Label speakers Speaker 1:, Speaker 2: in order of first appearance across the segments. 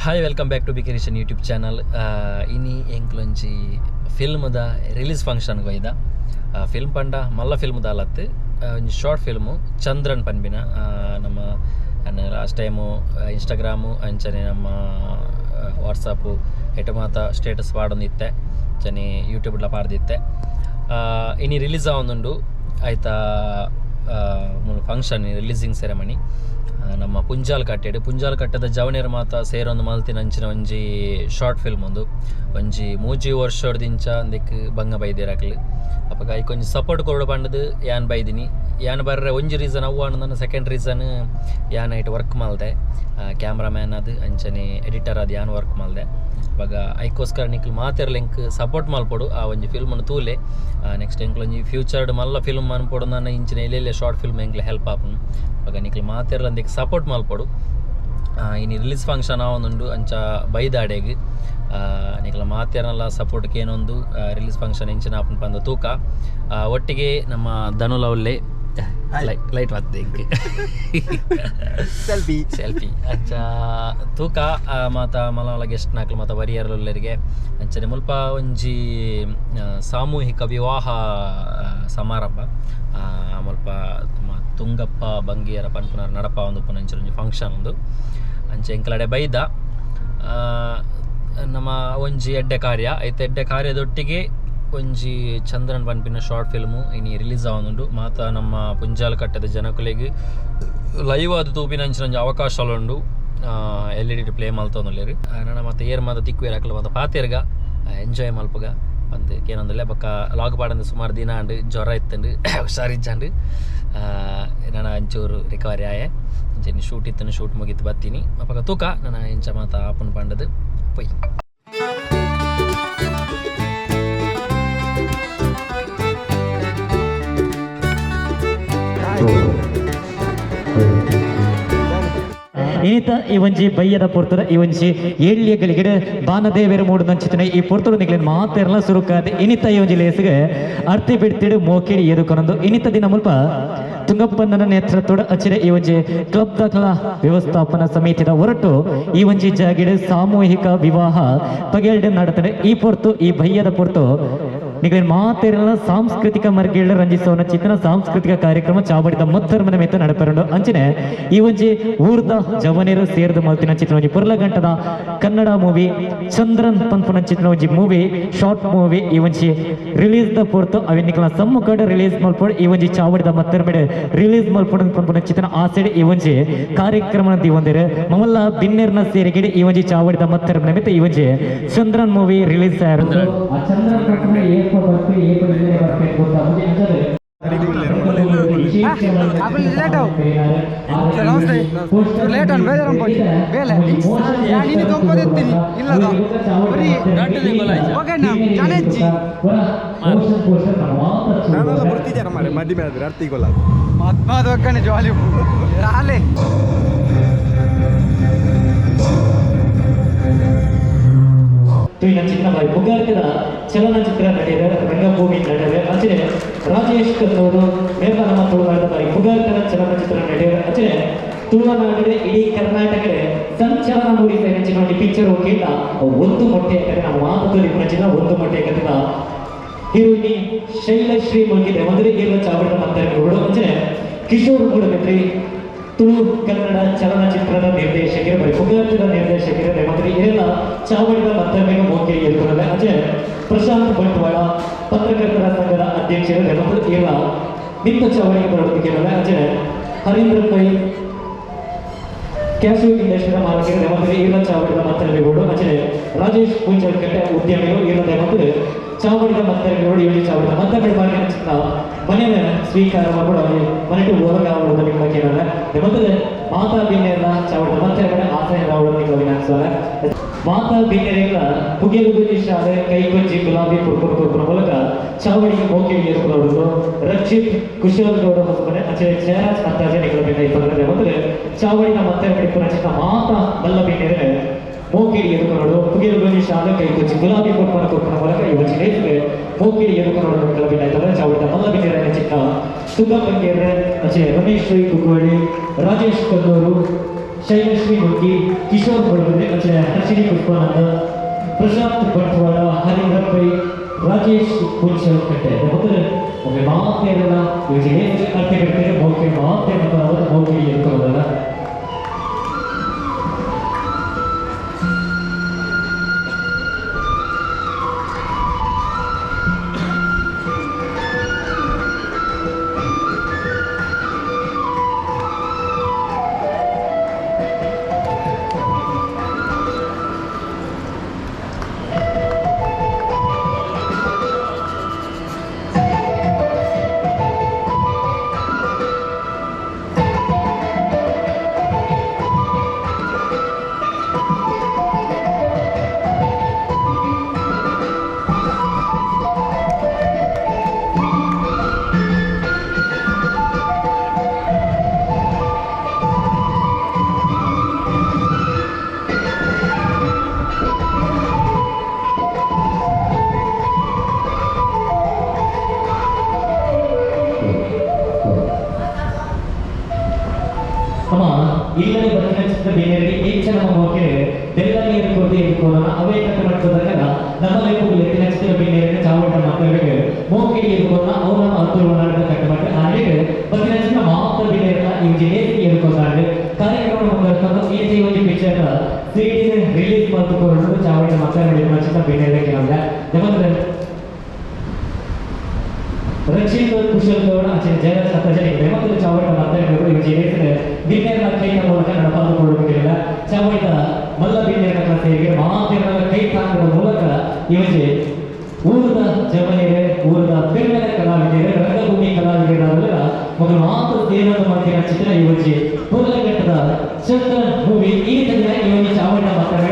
Speaker 1: Hi, welcome back to ಬಿಕೇರಿಷನ್ YouTube channel. ಇನಿ ಎಂಕ್ಲೊಂಜಿ ಫಿಲ್ಮ್ದ release function ಒಯ್ದ. Film ಪಂಡ ಮಲ್ಲ ಫಿಲ್ಮ್ ದಾಲತ್ತು, ಒಂಜಿ ಶಾರ್ಟ್ ಫಿಲ್ಮು ಚಂದ್ರನ್ ಪನ್ಪಿನ. ನಮ್ಮ ಲಾಸ್ಟ್ ಟೈಮು ಇನ್ಸ್ಟಾಗ್ರಾಮು ಅಂಚನೆ ನಮ್ಮ ವಾಟ್ಸಪ್ಪು ಎಟ ಮಾತ ಸ್ಟೇಟಸ್ ಪಾಡೊಂದಿತ್ತೆ, ಅಂಚನೆ ಯೂಟ್ಯೂಬ್ಲ ಪಾಡ್ದಿತ್ತೆ. ಇನಿ ರಿಲೀಸ್ ಆವೊಂದುಂಡು. ಆಯ್ತಾ, ಫಂಕ್ಷನ್ ರಿಲೀಸಿಂಗ್ ಸೆರೆಮನಿ ನಮ್ಮ ಪುಂಜಾಲ್ ಕಟ್ಟೆಡ್. ಪುಂಜಾಲ್ ಕಟ್ಟದ ಜವನೇರ್ ಮಾತ ಸೇರೊಂದು ಮಲ್ತಿನ ಅಂಚಿನ ಒಂಜಿ ಶಾರ್ಟ್ ಫಿಲ್ಮ್ ಒಂದು. ಒಂಜಿ ಮೂಜಿ ವರ್ಷೊಡ್ದಿಂಚ ಅಂದೆಕ್ ಬಂಗ ಬೈದೇರಾಕ್ಲು. ಅಪಗ ಐಕ್ ಒಂಜಿ ಸಪೋರ್ಟ್ ಕೊರಡು ಪಂಡದು ಯಾನ್ ಬೈದಿನಿ. ಯಾನ್ ಬರ್ರೆ ಒಂಜಿ ರೀಸನ್ ಅವು ನನ್ನ. ಸೆಕೆಂಡ್ ರೀಸನ್, ಯಾನ್ ಐಟ್ ವರ್ಕ್ ಮಲ್ದೆ. ಕ್ಯಾಮ್ರಾಮ್ಯಾನ್ ಅದು ಅಂಚನೆ ಎಡಿಟರ್ ಅದು ಯಾನ್ ವರ್ಕ್ ಮಲ್ದೆ. ಅವಾಗ ಐಕೋಸ್ಕರ ನಿಕ್ಲು ಮಾತೆರ್ಲ ಎಂಕ್ ಸಪೋರ್ಟ್ ಮಲ್ಪೊಡು. ಆ ಒಂಜಿ ಫಿಲ್ಮ್ನು ತೂಲೆ. ನೆಕ್ಸ್ಟ್ ಎಂಕ್ಲು ಒಂಜಿ ಫ್ಯೂಚರ್ಡ್ ಮಲ್ಲ ಫಿಲ್ಮ್ ಮನ್ಪೊಡು ನನ್ನ ಇಂಚಿನ ಎಲ್ಲೆಲ್ಲೆ ಶಾರ್ಟ್ ಫಿಲ್ಮ್ ಎಂಕ್ಲೆ ಹೆಲ್ಪ್ ಆಪುಂಡು. ಅವಾಗ ನಿಕ್ಲು ಮಾತೆರ್ಲ ಅಂದೆಕ್ ಸಪೋರ್ಟ್ ಮಲ್ಪೊಡು. ಇನಿ ರಿಲೀಸ್ ಫಂಕ್ಷನ್ ಆವೊಂದುಂಡು. ಅಂಚ ಬೈದಾಡೆಗ್ ನಿಕ್ಲ ಮಾತೆರ್ನಲ ಸಪೋರ್ಟ್ಗೆ ಏನೊಂದು ರಿಲೀಸ್ ಫಂಕ್ಷನ್ ಎಂಚಿನ ಆಪುಂಡು ಪಂದ ತೂಕ. ಒಟ್ಟಿಗೆ ನಮ್ಮ ಧನುಲವ್ಲೆ ಲೈಟ್ ಲೈಟ್ ಬರ್ತದೆ ಇಂಕ್.
Speaker 2: ಸೆಲ್ಫಿ.
Speaker 1: ಸೆಲ್ಫಿ. ಅಂಚ ತೂಕ. ಮಾತ ಮಲ್ಲ ಗೆಸ್ಟ್ ನಾಕ್ಲು ಮಾತ ಬರಿಯರ್ಲುಲ್ಲೆರಿಗೆ. ಅಂಚನೆ ಮುಲ್ಪ ಒಂಜಿ ಸಾಮೂಹಿಕ ವಿವಾಹ ಸಮಾರಂಭ. ಮುಲ್ಪ ನಮ್ಮ ತುಂಗಪ್ಪ ಬಂಗಿಯರ ಪನ್ಪುನಾರ್ ನಡಪ ಒಂದು ಅಂಚಿನ ಒಂಜಿ ಫಂಕ್ಷನ್ ಒಂದು. ಅಂಚೆ ಎಂಕಲಡೆ ಬೈದ. ನಮ್ಮ ಒಂಜಿ ಎಡ್ಡೆ ಕಾರ್ಯ ಐತೆ. ಎಡ್ಡೆ ಕಾರ್ಯದೊಟ್ಟಿಗೆ ಒಂಜಿ ಚಂದ್ರನ್ ಪನ್ಪಿನ ಶಾರ್ಟ್ ಫಿಲ್ಮು ಇನಿ ರಿಲೀಸ್ ಆವೊಂದುಂಡು. ಮಾತ ನಮ್ಮ ಪುಂಜಾಲ್ ಕಟ್ಟದ ಜನಕುಲೆಗ್ ಲೈವ್ ಆದ್ ತೂಪಿನ ಅಂಚಿನ ಒಂಜಿ ಅವಕಾಶಲುಂಡು. ಎಲ್ ಇ ಡಿ ಪ್ಲೇ ಮಲ್ತೊಂದುಲ್ಲೆರ್. ನನ ಮಾತ ಏರ್ ಮಾತ ತಿಕ್ಕುವೆರ್, ಅಕ್ಲು ಮಾತ ಪಾತೆರ್ಗ, ಎಂಜಾಯ್ ಮಲ್ಪುಗ ಪಂದ್ ಕೇನೊಂದುಲ್ಲೆ. ಬೊಕ್ಕ ಲಾಗ್ ಪಾಡಂದು ಸುಮಾರು ದಿನ ಆಂಡ್. ಜ್ವರ ಇತ್ತುಂಡು, ಹುಷಾರಿಜ್ಜಾಂಡ್. ನನ ಅಂಚೂರು ರಿಕವರಿ ಆಯೆ. ಅಂಚನೆ ಶೂಟ್ ಇತ್ತುಂಡು, ಶೂಟ್ ಮುಗಿತು ಬತ್ತೀನಿ. ಅಪಗ ತೂಕ ನನ ಎಂಚ ಮಾತ ಆಪುಂಡು ಪಂಡದು. ಪೊಯ್.
Speaker 3: ಇನಿತ ಈ ಒಂಜಿ ಬಯ್ಯದ ಪೊರ್ತುದ ಈ ಒಂಜಿ ಏಳ್ಯ ಗಳಿಗೆಡ್ ಬಾನದೇವೆರ್ ಮೂಡುನಂಚಿತ್ತಿನ ಈ ಪೊರ್ತುಡು ನಿಕ್ಲೆನ್ ಮಾತೆರ್ಲ ಸುರುಕಾದ್ ಇನಿತ ಈ ಒಂಜಿ ಲೇಸ್ಗ್ ಅರ್ತಿ ಬಿಡ್ತಿಡು ಮೋಕೆಡ್ ಎದುಕೊನೊಂದು. ಇನಿತ ದಿನ ಮುಲ್ಪ ತುಂಗಪ್ಪನ ನೇತೃತ್ವದ ಅಚಿರೆ ಈ ಒಂಜಿ ಕ್ಲಬ್ ದಾಖಲ ವ್ಯವಸ್ಥಾಪನಾ ಸಮಿತಿದ ಹೊರಟು ಈ ಒಂಜಿ ಜಾಗಿಡ್ ಸಾಮೂಹಿಕ ವಿವಾಹ ಪಗೆಲ್ಡ್ ನಡತದೆ. ಈ ಪೊರ್ತು, ಈ ಬಯ್ಯದ ಪೊರ್ತು ನಿಕ್ಲೆನ್ ಮಾತೆರ್ಲ ಸಾಂಸ್ಕೃತಿಕ ಮರ್ಗಿಳ್ಳ ರಂಜಿಸೋನ ಚಿತ್ರನ ಸಾಂಸ್ಕೃತಿಕ ಕಾರ್ಯಕ್ರಮ ಚಾವಡಿದ ಮತ್ತರ್ಮನ ಮೆತ್ತ ನಡಪರುಂಡು. ಅಂಚನೆ ಈ ಒಂಜಿ ಊರ್ದ ಜವನೇರು ಸೇರ್ದು ಮಲ್ತಿನ ಚಿತ್ರ ಒಂಜಿ ಪುರ್ಲಗಂಟದ ಕನ್ನಡ ಮೂವಿ ಚಂದ್ರನ್ ಪನ್ಪುನ ಚಿತ್ರ ಒಂಜಿ ಮೂವಿ, ಶಾರ್ಟ್ ಮೂವಿ ಈ ಒಂಜಿ ರಿಲೀಸ್ ದ ಪೊರ್ತು. ಅವೆ ನಿಕ್ಲ ಸಮ್ಮುಖಡ್ ರಿಲೀಸ್ ಮಲ್ಪೊಡು, ಈ ಒಂಜಿ ಚಾವಡಿದ ಮತ್ತರ್ಮೆಡ್ ರಿಲೀಸ್ ಮಲ್ಪೊಡು ಪನ್ಪುನ ಚಿತ್ರನ ಆಸೆಡ್ ಈ ಒಂಜಿ ಕಾರ್ಯಕ್ರಮ ದಿವಂದಿರು. ಮಮಲ್ಲ ಬಿನ್ನೆರ್ನ ಸೇರಿಗೆಡ್ ಈ ಒಂಜಿ ಚಾವಡಿದ ಮತ್ತರ್ಮನ ಮಿತ್ತ ಈ ಒಂಜಿ ಚಂದ್ರನ್ ಮೂವಿ ರಿಲೀಸ್ ಆಯಿರುಂಡು. ಆ ಚಂದ್ರನ್ ಪನ್ಪುನ ಏಪ ಬರ್ಪೆ, ಏಪ ಬರ್ಪೆ ಗೊತ್ತಾ?
Speaker 2: ಲೇಟ್ ಅವು. ನಮಸ್ತೆ. ಲೇಟ್ ಅನ್ ಬೇಜಾರು ಬೇಲೆ ನಾನು ಇನ್ನು ತೊಂಪದೆತ್ತೀನಿ ಇಲ್ಲದ ಬರೀ ಓಕೆ ಜಾನೆಜ್ಜಿ.
Speaker 4: ನಾನೆಲ್ಲ ಬರ್ತಿದ್ದೇನೆ ಮಾರೆ, ಮದಿಮೆ ಆದ್ರೆ ಅರ್ತಿಗೊಲ್ಲ.
Speaker 2: ಮತ್ಮಾದ ಒಕ್ಕನೆ ಜಾಲಿ ರಾಲೆ.
Speaker 3: ತುಯಿನ ಚಿನ್ನಬಾಯಿ ಪುಗಾರ್ತೆದ ಚಲನಚಿತ್ರ ನಟಿಯರ, ರಂಗಭೂಮಿ ನಟರು. ಅಂಚನೆ ರಾಜೇಶ್ ಕನ್ನೂರು ಮೇರ್ನ ನಮ್ಮ ತುಳುನಾಡಿನ ಬಾರಿ ಪುಗಾರ್ತೆದ ಚಲನಚಿತ್ರ ನಟಿಯರು. ಅಂಚನೆ ತುಳುನಾಡಿನ, ಇಡೀ ಕರ್ನಾಟಕದ ಸಂಚಲನ ಮೂಡಿಸಿದ ನೆಂಚಿನ ಒಂದು ಪಿಕ್ಚರ್ ಹೋಗಿಲ್ಲ ಒಂದು ಮೊಟ್ಟೆಯ ಕತೆ. ನಮ್ಮ ಮಾತು ತುಳಿಪುನ ಒಂದು ಮೊಟ್ಟೆಯ ಕತೆದ ಹೀರೋಯಿನಿ ಶೈಲಶ್ರೀ ಮುಗಿದೆ ಮೊದಲೇ ಹೀರೋ ಚಾವಡಿದ ಮಂತರ್ಗಳು. ಅಂಚನೆ ಕಿಶೋರ್ ಮೂಡಬಿದ್ರಿ, ತುಳು ಕನ್ನಡ ಚಲನಚಿತ್ರದ ನಿರ್ದೇಶಕರು, ಬರೀ ಪುಗಾರ್ತಿದ ನಿರ್ದೇಶಕರು. ಮತ್ತೆ ಇರೆಲ್ಲ ಚಾವಡಿದ ಮತ್ತೊಮ್ಮೆಗೆ ಮೋಕೆ ಎದುರುತ್ತದೆ. ಅಂಚನೆ ಪ್ರಶಾಂತ್ ಬಂಟ್ವಾಳ, ಪತ್ರಕರ್ತರ ಸಂಘದ ಅಧ್ಯಕ್ಷರು. ಮತ್ತು ಇಲ್ಲ ನಿಂತ ಚಾವಡಿಗೆ ಬರೋದಕ್ಕೆ. ಅಂಚನೆ ಹರೀಂದ್ರ ಪೈ, ಕ್ಯಾಶು ಇಂಡಸ್ಟ್ರಿಯ ಮಾಲೀಕರು. ಮತ್ತು ಈರ್ಲ ಚಾವಡಿದ ಮತ್ತರ್ಮೆಗೌಡು. ಅಂಚನೆ ರಾಜೇಶ್ ಪೂಂಜಲ್ಕಟ್ಟೆ, ಉದ್ಯಮಿಗಳು. ಈರ್ಲದ ಮತ್ತು ಚಾವಡಿದ ಮತ್ತರ್ಮೆಗೌಡು ಏಳು ಚಾವಡಿದ ಮತ್ತರ್ಮೆ ಬಾಗಿನ ಚಿತ್ರ ಮನೆಯ ಸ್ವೀಕಾರ ಮಾಡ್ಬಿಡು. ಅವರಿಗೆ ಮನೆಟು ಓಲಗಾವಳದ ಕೇಳಲ್ಲ. ಮತ್ತು ಮಾತಾ ಬಿನ್ನೆಲ್ಲ ಚಾವಡಿದ ಮತ್ತರ್ಮೆ ಆಸನ ರಾವಣ ವಿನಾಶಿಸೋಣ. ಮಾತಾ ಬಿನ್ನೆರೆಗಳ ಪುಗೆಲುಗುಜಿ ಶಾಲೆ ಕೈಗೊಂಜಿ ಗುಲಾಬಿ ಪುರ್ಪುರ್ ಕೊರ್ಪುನ ಮೂಲಕ ಚಾವಡಿಗೆ ಮೋಕೆ ಏರ್ಪುನವರು ರಕ್ಷಿತ್ ಕುಶಲ್ ಗೌಡ ಹೊಸಮನೆ, ಅಂಚನೆ ಜಯರಾಜ್ ಅಂತಾಜೆ ನಿಗಳ ಬೆನ್ನ ಇಪ್ಪತ್ತನೇ. ಮೊದಲು ಚಾವಡಿನ ಮತ್ತೆ ಪುನಚಿತ ಮಾತಾ ಬಲ್ಲ ಬಿನ್ನೆರೆ ಮೋಕಿಡಿ ಎದುಕೊನೋಡು. ಪುಗೆಲುಗುಜಿ ಶಾಲೆ ಕೈಗೊಂಜಿ ಗುಲಾಬಿ ಪುರ್ಪನ ಕೊರ್ಪುನ ಮೂಲಕ ಈ ಒಂಜಿ ಲೇಸ್ಗೆ ಮೋಕಿಡಿ ಎದುಕೊನೋಡು ನಿಗಳ ಬೆನ್ನ ಇತ್ತಂದ್ರೆ ಚಾವಡಿದ ಮಲ್ಲ ಬಿನ್ನೆರೆ ಚಿಕ್ಕ ತುಂಗ ಬಂಗೇರ್ರೆ, ಅಂಚನೆ Ramesh Rai ಕುಕ್ಕೋಳಿ, Rajesh Kallur. Shailashree Mulki, Kishore Kodagudre, ಅಂಚನೆ ಹರ್ಷಿಣಿ ಪುಷ್ಪಾನಂದ, ಪ್ರಶಾಂತ್ ಬಂಟ್ವಾಳ, ಹರೀಂದ್ರ ಪೈ, ರಾಜೇಶ್ ಪುಂಚಲ್ ಕಟ್ಟೆ ಮೊದಲು ಒಮ್ಮೆ ಮಾತೇನಲ್ಲ ಯೋಜನೆ ಅರ್ಥ ಬಿಡ್ತೇನೆ ಮೌಖಿ ಮಾತೇನಪ್ಪ ಮೌಖಿ ಎತ್ಕೊಳ್ಳೋದಲ್ಲ. ಇಲ್ಲದೆ ಬತ್ತಿನ ಚಿತ್ರ ಬೇರೆ ಹೆಚ್ಚ ನಮ್ಮ ಮೋಕೆ ಬೆಲ್ಲ ನೀರು ಕೊರತೆ ಎದುಕೋಣ ಅವೇ ಕಟ್ಟು ಮಾಡ್ಕೋದಾಗ ನಮ್ಮ ಲೇಖಕರು ಎತ್ತಿನ ಚಿತ್ರ ಬೇರೆ ಚಾವಟ ಮಕ್ಕಳಿಗೆ ಮೋಕೆ ಎದುಕೋಣ ಅವ್ರು ನಮ್ಮ ಅರ್ಥವನ್ನು ಕಟ್ಟು ಮಾಡಿ ಹಾಗೆ ಬತ್ತಿನ ಚಿತ್ರ ಮಾತ್ರ ಬೇರೆ ಈ ಜಿಲ್ಲೆ ಎದುಕೋಸಾಂಡು ಕಾರ್ಯಕ್ರಮ ಮುಂದುವರ್ಕೊಂಡು ಈ ಒಂದು picture CD release ಮಾಡಿಕೊಂಡು ಚಾವಟ ಮಕ್ಕಳ ಚಿತ್ರ ಬೇರೆ ಕೆಲವೊಂದ ಯಾಕಂದ್ರೆ ರಕ್ಷಿತ್ ಕುಶಲ್ ಗೌಡ ಆಚೆ ಜಯರಾಜ್ ಸತ್ತಜನಿ ಮತ್ತು ಚಾವಟ ಮಾತಾಡಿದರು ಈ ಜಿಲ್ಲೆ ಬಿನ್ನೇರನ ಕೈನ ಮೂಲಕ ನಡಪಾದುಕೊಳ್ಳಬೇಕಿಲ್ಲ. ಚಾವಟ ಮಲ್ಲ ಬಿನ್ನೇರನ ಸೇರಿಗೆ ಮಾತಿನ ಕೈ ತಾಂಗದ ಮೂಲಕ ಇವಜೆ ಊರದ ಜಮನಿರೆ ಊರದ ಪೆರ್ಮೆದ ಕಲಾವಿದರೆ ರಂಗಭೂಮಿ ಕಲಾವಿದರಾದ ಮೊದಲು ಮಾತ್ರ ದೇವರ ಮಾತಿನ ಚಿತ್ರ ಇವಜೆ ಪುರ್ಲಘಟ್ಟದ ಚಂದ್ರ ಮೂವಿ ಈ ದಿನ ಇವಜೆ ಚಾವಟ ಮಾತಾಡಿ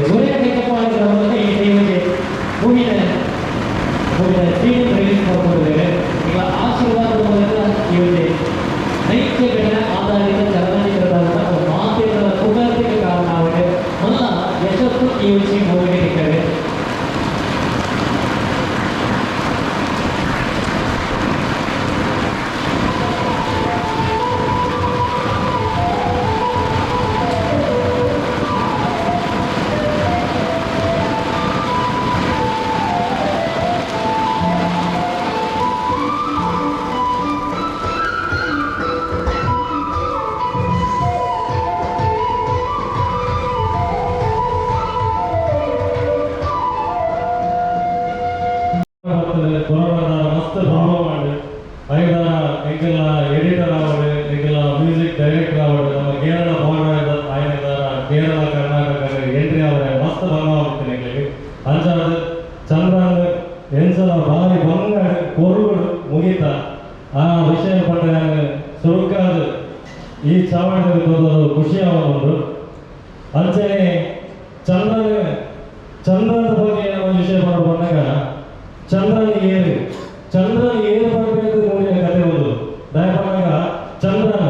Speaker 3: ಜೋರಿನ ಕೈ ತಪ್ಪಾಡಿದ ಮೂಲಕ ಈ ಇವಜೆ ಮೂವಿನ ರಿಲೀಸ್ ಮಾಡಿಕೊಂಡಿದ್ದೇವೆ. ಈಗ ಆಶೀರ್ವಾದದ ಮೂಲಕ ಇವರಿಗೆ ನೈತ್ಯ ಘಟನೆ ಆಧಾರಿತ ಚಲನಚಿತ್ರದ ಮಾತಿನ ಪುಗಾರ್ತಿಗೆ ಕಾರಣ ಆಗಿದೆ. ಮೊದಲ ಯಶಸ್ಸು ಈ ವಿಷಯ ಮೂವಿಗೆ ಸಿಕ್ಕದೆ.
Speaker 5: ಮಸ್ತ್ ಭಾವ ಮಾಡಿ ಐದಾರ ಎಂಕೆಲ್ಲ ಎಡಿಟರ್ ಆವಡು, ಎಂಕೆಲ್ಲ ಮ್ಯೂಸಿಕ್ ಡೈರೆಕ್ಟರ್ ಆವಡು, ನಮ್ಮ ಕೇರಳ ಬಾರ್ಡರ್ ಆಯ್ದಾರ ಕೇರಳ ಕರ್ನಾಟಕ ಎಂಟ್ರಿ ಅವರೇ ಮಸ್ತ್ ಭಂಗ ಆಗ್ತೀನಿ ಎಂಗಳಿಗೆ. ಅಂಚಾದ ಚಂದ್ರನ್ ಎಂಚಲ ಭಾರಿ ಭಂಗ ಕೊರುಗಳು ಮುಗಿತ ಆ ವಿಷಯ ಪಟ್ಟ ಸುರುಕಾದ ಈ ಚಾವಣಿ ಖುಷಿ ಆವೊಂದು. ಅಂಚನೆ ಚಂದ್ರನ ಚಂದ್ರನ ಬಗ್ಗೆ ಒಂದು ವಿಷಯ ಬಂದಾಗ ಚಂದ್ರನ ಏರು ಚಂದ್ರನ ಏರು ಪಡಬೇಕು ಮೂಡಿನ ಕತೆ ಒಂದು ದಯಪಡಾಗ ಚಂದ್ರನ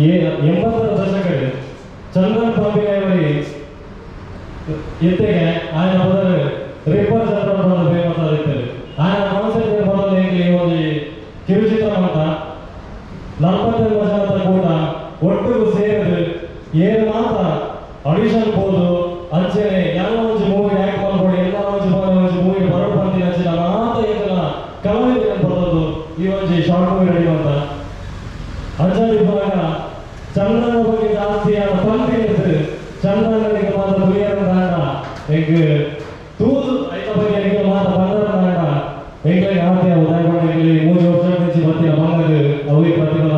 Speaker 5: 80ರ ದಶಕಡೆ ಚಂದ್ರನ್ ಪಂಪಿನವರಿ ಇತ್ತೆಗೆ ఆయన ಮೊದಲು ರಿಪರ್ ಚಂದ್ರನ್ ಬಂದು ಫೇಮಸ್ ಆಗಿತ್ತು. ఆయన ಕಾನ್ಸೆಪ್ಟ್ ಮೊದಲು ಹೇಗೆ ಒಂದು ಕಿರುಚಿತ್ರ ಅಂತ 45 ವರ್ಷದ ಕೂಡ ಒಟ್ಟಿಗೂ ಸೇರಿದು ಏನು ಮಾತ್ರ ಆಡಿಷನ್ ಹೋದು ಅಂಚನೆ ಎಲ್ಲ ಒಂಜಿ ಮೂವಿ ಆ್ಯಕ್ಟ್ ಮಾಡ್ಕೊಡಿ ಎಲ್ಲ ಒಂಜಿ ಒಂಜಿ ಮೂವಿ ಬರೋಡು ಬಂದಿನ ಅಂಚಿನ ಮಾತ ಏಕಲ ಕಲಾವಿದ ಬರೋದು ಈ ಒಂಜಿ short movie ready ಅಂತ ಅಂಚಾದಿ ಇರುವಾಗ ಚಂದ್ರನ ಬಗ್ಗೆ ಜಾಸ್ತಿ ಪಂಪಿ ಚಂದ್ರನಿಗೆ ಮಾತ್ರ ತುರಿಯರಂದಾಂಡ ಎಂಕ್ ತೂದು ಐತ ಬಗ್ಗೆ ಎಂಕ್ ಮಾತ್ರ ಬಂದರಂದಾಂಡ ಎಂಕ್ಲೆಗ್ ಆತೆ ಉದಾಹರಣೆ ಎಂಕ್ಲಿ 3 ವರ್ಷ నుంచి ಬತ್ತಿನ ಬಂಗಗ್ ಅವು ಪ್ರತಿಫಲ